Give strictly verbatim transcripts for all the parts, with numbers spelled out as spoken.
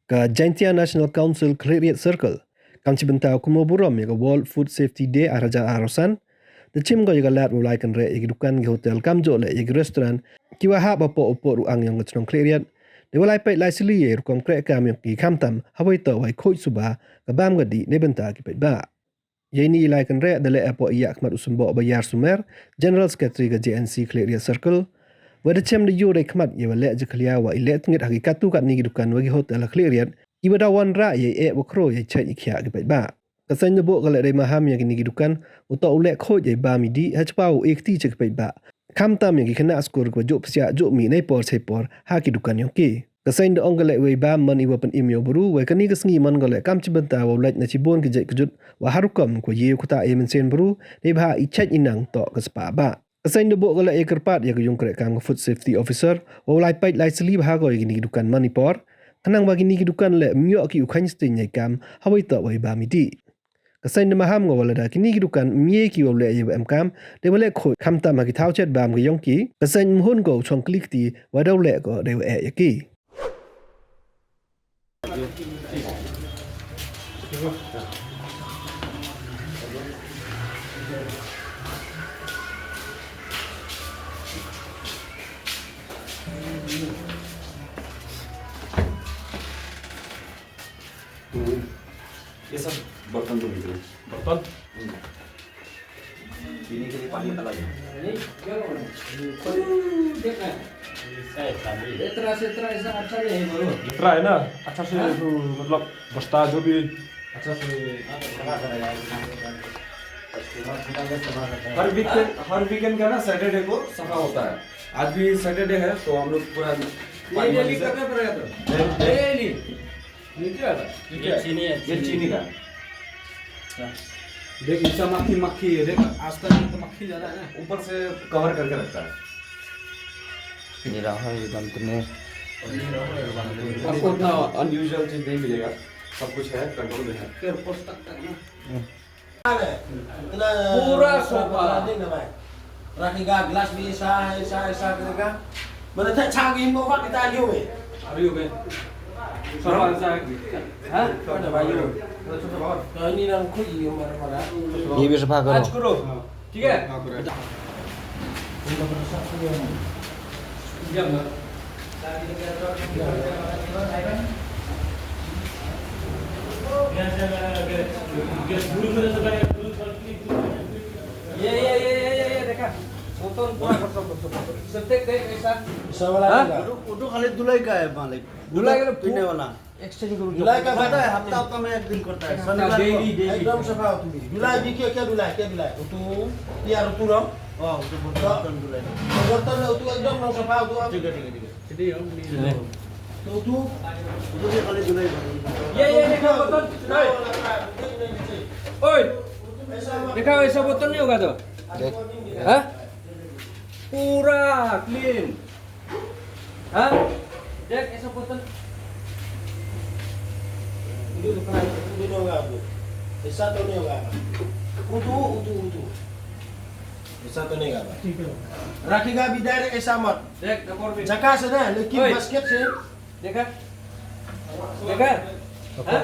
Ka Jaintia National Council Khliehriat Circle kam chi bynta u kynmoo burom ya ka World Food Safety Day ar hajar arphaw san, da chim ko ya ka lad wow lai kynreh ya ki dukan, ki hotel, kamjooh leh ya ki restaurant, ki wa hap hapoh u pud u ang yong ka chnong Khliehriat, dei wow lai peit lai sylli ya i rukom kreh kam yong ki, khamtam hawei toh wa i khooid suba ka bam ka dih neibynta ki paidbah. Ya ini i lai kynreh da leh hapoh i yakhmat u Symboh Bayar Sumer, General Secretary ka J N C Khliehriat Circle, wa da chem da yoo dei khmat ya wa leh jakhlia wa i leh tngit ha ki katto katni ki dukan wa ki hotel ha Khliehriat, i wa da wanrah ya i eh wa khraw ya i chait i khiah ki paidbah. Ka seiñ da booh ka leh dei maham ya kini ki dukan, u toh u leh khooid ya i bam i dih, hachwa u e kti cha ki paidbah, khamtam ya ki khynnah skur ki wa jooh psiah jooh mih neipor chaipor ha ki dukan yong ki. Ka seiñ da ong ka leh wei bam man i wa pynim ya u bru, wei kani ka sngi man ko leh kam chi bynta wow lait na chiboon ki jait kjut wa ha rukom ko ye u kata e mynsiem bru, neibhah i chait i nang toh ka spah bah. Ka seiñ da booh ka leh ya kyrpad ya ka yung kreh kam ka Food Safety Officer wow lai peit lai sylli bha ko ya kini ki dukan man i por, khnang wa kini ki dukan leh ym yoh ki u kheiñ sting ya i kam hawei toh wa i bam i dih. Ka seiñ da maham ko wa lada kini ki dukan ym ye ki wow leh ya wa em kam, dei wa leh khooid, khamtam ha ki thaw chet bam ka yong ki. Ka seiñ ym hun ko u chong kli kti, wa da u leh ko dei wa eh ya ki. ये सब बर्तन तो निकले। बर्तन? हम्म। पीने के लिए पानी अलग है। ये तरह से, तरह ऐसा अच्छा नहीं है, bro। इतना है ना, अच्छा से, हाँ? तो मतलब, बस्ता जो भी अच्छा से। हर वीकेंड, हर वीकेंड का ना, सैटरडे को सफा होता है। आज भी सैटरडे है, तो हम लोग पूरा ये पानी daily से करना पड़ेगा तो। Daily। ये क्या है? ये ये क्या है? चीनी है, ये चीनी। चीनी का। अच्छा। देख, नीचे मक्खी, मक्खी है, देख, आज तक ये तो मक्खी ज्यादा है ना। ऊपर से कवर करके रखता है। ये रहा है, ये बंद करने। आपको उतना अनयूजुअल चीज नहीं मिलेगा, सब कुछ है, कंट्रोल में है। फिर ऊपर तक, तक ना। हम्म। पूरा sofa. Rakhi ka glass bhi aisa hai, aisa, aisa karega. Maine tha cha ki mo wa kita liyo me. Liyo me. Sofa aisa hai. Ha? Kani nang khoi yo mara mara. ये भी सफा करो। आज करो। ठीक है? ये, ये, देखा। बोतल पूरा खत्म, खत्म, खत्म। सब देख, देख, ऐसा। ऐसा वाला हाँ? नहीं था। वो तो, वो तो खाली धुलाई का है, मालिक। धुलाई का तो पीने वाला। Exchange करो। धुलाई का पता है, हफ्ता, हफ्ता में एक दिन करता है। एक हफ्ता शनिवार को। Daily, daily। एकदम सफा हो तुम भी। धुलाई भी क्या, क्या धुलाई, क्या धुलाई? वो तो, यार, वो तो रहो। हाँ, वो तो बर्तन धुलाई। तो बर्तन, वो तो एकदम सफा हो, तो आप ठीक है, ठीक है, ठीक है। तो तू, ये, ये, ये, ये, ओए, देखा, ऐसा बोतल नहीं होगा तो? देख। हाँ? पूरा clean। हाँ? देख, ऐसा बोतल। ये तो नहीं होगा आपको। ऐसा तो नहीं होगा। उठो, उठो, उठो। ऐसा तो नहीं होगा। ठीक है। रखेगा भी direct ऐसा मत। देख, नंबर भी। झकास है ना, लेकिन ओए। Basket से। देखा? देखा? हाँ?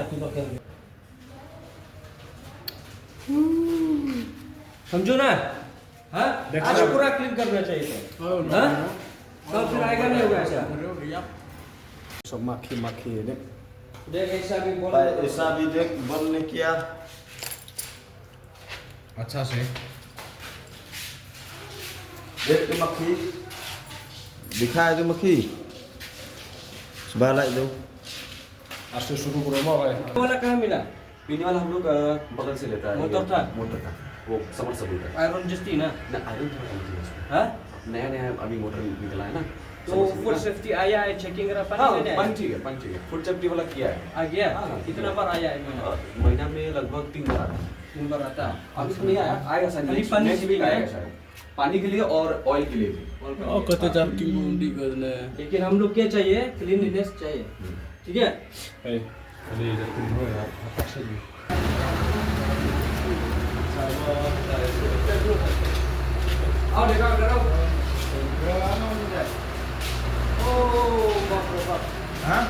समझो ना? हाँ? देख आज सर। पूरा clean करना चाहिए था। हाँ, हाँ? हाँ। कल फिर आएगा नहीं होगा ऐसा। सब मक्खी, मक्खी है, देख। देख, ऐसा भी बोल। भाई, ऐसा भी देख, बंद नहीं किया। अच्छा से। देख तो मक्खी। दिखा है तो मक्खी। सुबह लाई दो। आज से शुरू करो ना भाई। वाला कहाँ मिला? पीने वाला हम लोग, अ, बगल से लेता है, मोटर ये था? मोटर था, वो submersible था। Iron जस्ती ना? ना, iron थोड़ा कम थी उसमें। हाँ? नया नया अभी मोटर निकला है ना, तो submersible food का। Safety आया है, checking करा, पानी हाँ, लेने आया? पानी ठीक है, पानी ठीक है, food safety वाला किया है। आ गया? हाँ, हाँ, कितना किया। बार आया है महीना? अ, महीना में लगभग तीन बार आता है। तीन बार आता है? हाँ, अभी तो नहीं आया, आएगा शायद, खाली next, पानी next के लिए week आएगा आया? शायद। पानी के लिए और oil के लिए भी। Oil के लिए। कते जाके उंडी करने। लेकिन हम लोग क्या चाहिए? Cleanliness चाहिए। हम्म। ठीक है? ए, अरे इधर तुम हो यार, फटाक से भी। आओ, देखा, करो। ओ, बाप रे बाप। हाँ?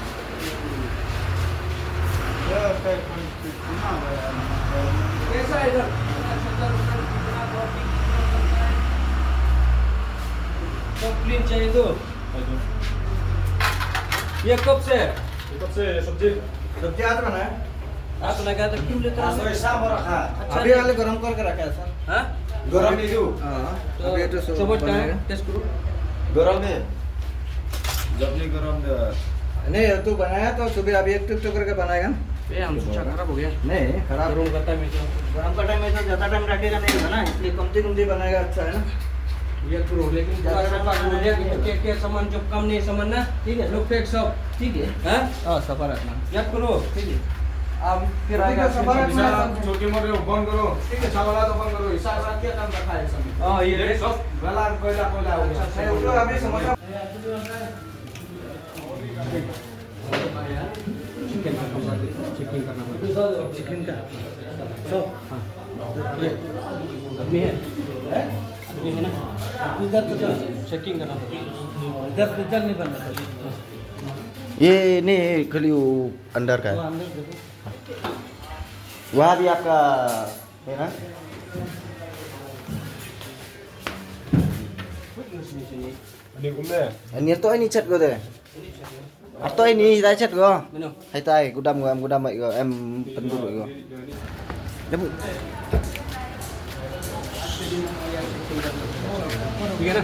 कैसा है इधर? कितना सुंदर उधर, कितना ट्रैफिक, कितना चलता है। सब क्लीन चाहिए तो। ये कब से है? ये कब से है सब्जी? सब्जी आज बना है। आज बनाया था, क्यों लेते आज हो? तो ऐसा हो रखा है। अच्छा, अभी नहीं। वाले गरम करके रखा है सर। हाँ? गरम ही दो। हाँ, तो अभी तो सब सब बनेगा। टेस्ट करो। गरम है। जब नहीं गरम है। नहीं, तू बनाया तो सुबह अभी एक टुक टुक करके बनाएगा ना। ये हम सोचा खराब हो गया। नहीं, खराब गरम का टाइम है तो। गरम का टाइम है तो ज्यादा टाइम रखेगा नहीं होगा ना, इसलिए कमती कमती बनाएगा, अच्छा है ना? ये करो, लेकिन पूरा ज्यादा सामान बनाएगा नहीं होगा। क्या, क्या सामान जो कम नहीं सामान ना, ठीक है। लोग फेंक सब। ठीक है। हाँ? हाँ, सफा रखना। याद करो। ठीक है। अब फिर आएगा, सफा रखना। छोटी मोटी बंद करो। ठीक है। अच्छा वाला तो बंद करो। हिसाब साथ क्या काम रखा है सब? हाँ, ये देख, सब गला कोयला, कोयला हो गया। अच्छा, अच्छा। अभी समोसा। चिकन करना पड़ता है। चिकन करना पड़ता है। चिकन का? सो? हाँ। ये। आदमी है? आदमी है ना? इधर तो चल। चेकिंग करना पड़ता है। इधर तो चल नहीं बनना पड़ता। ये नहीं, खाली वो अंदर का है। वो अंदर देखो। वहाँ भी आपका है ना? Ani kumne? Ani to ani chat ko de. Ar to ini hitai chat ko. Mano? Hitai gudam ko, em gudam ko, em pendur ko. Lebu. Iya na.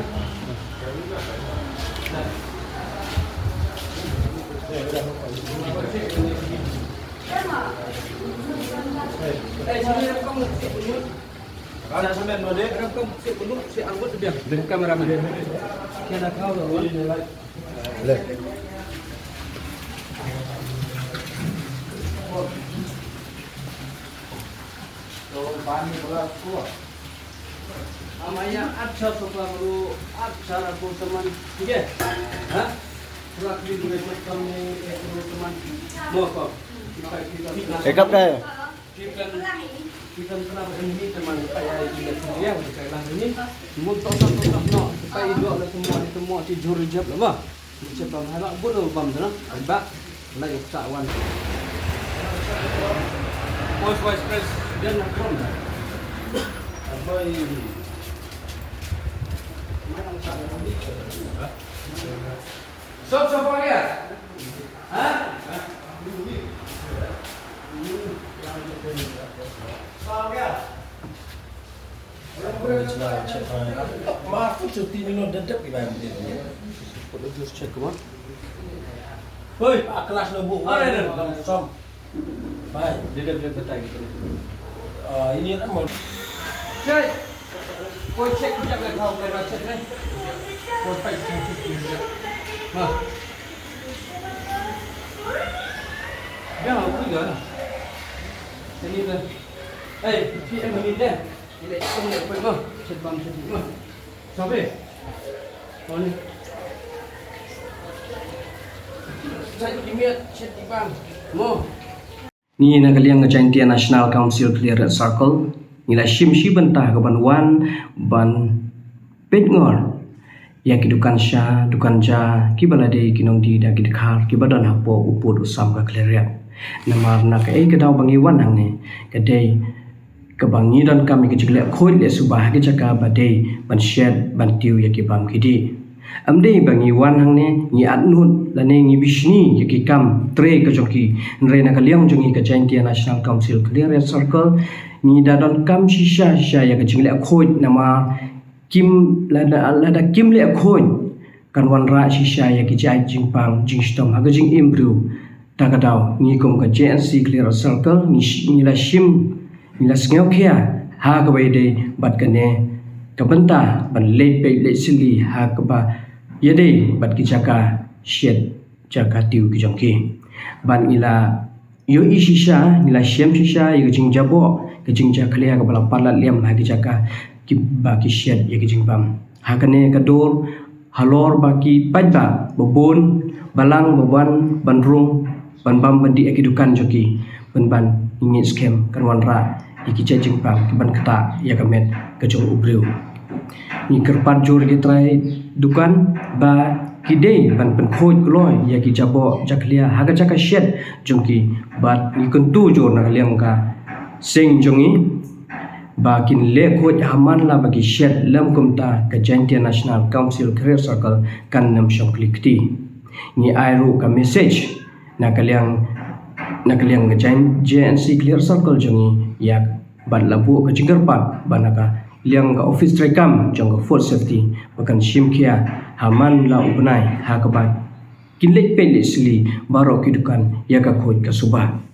Eh, sini, kamu. Ada sampai node. Kamu si dulu, si angkut dia. Dengan kameramen. Kena tahu, kawan. Le. तो पानी पूरा हुआ। हम यहाँ अच्छा सोफा करो, अच्छा रखो सामान, ठीक है? हाँ? पूरा clean रखो, कम नहीं, एक करो सामान, नो कम। एक कप का है? Chicken, chicken pernah begini, teman, kayak ini, ya, kayak ini. Mun tosak-tosak no, kayak itu, ada semua, ada semua, tidur jap lah, bah. Chet bam, hai bak, bun bam tu na. Hai bak, lai uk sa wan. Voice, voice, press. Dia nak pun. Apa ini? Sob, sob, apa dia? Ha? Sob, apa dia? Maaf, tu cuti ni lo dedek di bawah dia. Put jus check, come on. Hoi, a class lo bu. Are, are. Som. Bye. Dia, dia, dia, betai gitu. Ah, ini kan mau. Check. Koi check, check, check, check, check. Koi check, check, check, check. Ha. Dia mau pergi kan? Sini kan. Eh, P M ini deh. Ila i sum le poi mo, chet bam chet mo. Sabe? Oni. Chet i miat, chet i bam. Mo. Ngi na ka liang ka Jaintia National Council Khliehriat Circle, ngi la shim shi bynta ka ban wan, ban peit ngor ïa ki dukan sha, dukan ja, kiba la dei ki nongdie da ki dkhar, kiba don hapoh u pud u sam ka Khliehriat. Namar na kaei ka daw ba ngi wan hangne, ka dei kaba ngi donkam ïa ka jingleh khuid leh suba ha ki jaka ba dei ban shet ban tiew ïa ki bam ki dih. Ym dei ba ngi wan hangne ngi atnud lane ngi bishni ïa ki kam trei ka jong ki. Hynrei na ka liang jong ngi ka Jaintia National Council Khliehriat Circle, ngi da donkam shisha shisha ïa ka jingleh khuid namar kim lada, lada kim leh khuid kan wanrah shisha ïa ki jait jingpang jingshitom ha ka jingim briew. Ta ka daw ngi kum ka J N C Khliehriat Circle ngi sh-, ngi la shim, ngi la sngewkhia ha kaba ïadei bad kane ka bynta ban leit peit leit sylli ha kaba ïadei bad ki jaka shet jaka tiew ki jong ki. Bad ngi la ïohi shisha, ngi la shem shisha ïa ka jingjaboh, ka jingjakhlia kaba la palat liam ha ki jaka kiba ki shet ïa ki jingbam. Ha kane ka dur halor ba ki paidbah ba bun, ba lang, ba wan ban rung, ban bam ban dih ha ki dukan jong ki, pynban ngi ngeit skhem kan wanrah ïa ki jait jingpang kiban ktah ïa ka met ka jong u briew. Ngi kyrpad jur ïa ki trai dukan ba Ki dei ban pynkhuid kloi ya ki jaboh jakhlia ha ka jaka shet jong ki, bad ngi kyntu jur na ka liang ka seng jong ngi ba kin leh khuid ha man la ba ki shet lem kumta ka Jaintia National Council Khliehriat Circle kan nym shong khlieh kti. Ngi ai ruh ka message na ka liang, na ka liang ka Jain-, J N C Khliehriat Circle jong ngi ya, bad la buh ka jingkyrpad ba na ka liang ka office treikam jong ka Food Safety ba kan shim khia ha man la u bnai ha kaba kin leit peit leit sli baroh ki dukan ya ka khuid ka suba.